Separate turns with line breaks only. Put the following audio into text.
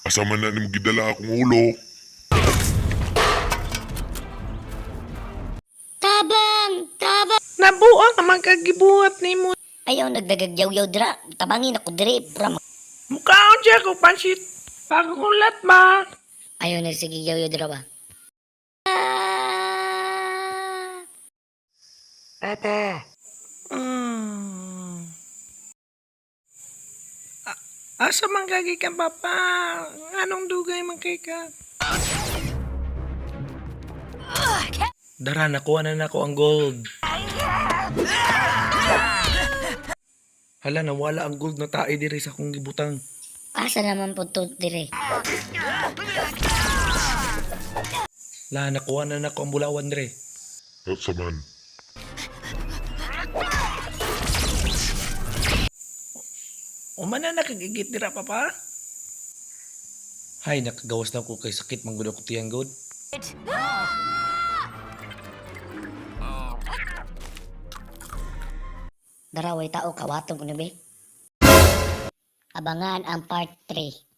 Asa man na nimo gidala akong ulo?
Tabang! Tabang!
Nabuang ka man kagibuhat nimo.
Ayaw nagdagag yaw-yaw dira. Tabangin ako dire. Pura
Mukhaon siya ko pansit. Pagkulat ba?
Ayaw nagsige yaw-yaw dira ba? Ah!
Papa. Asa man kagi ka, papa? Anong dugay man kay ka? Dara, nakuha na nako ang gold. Hala, nawala ang gold na tae diri sa akong gibutang.
Asa naman po to dire?
La, nakuha na nako ang bulawan dire.
Asa man?
O man na nakagigit dira, papa? Hay, nakagawas na ko kay sakit manggod ako tiyang god.
Dara way tao kawaton ko ni be. Abangan ang part 3.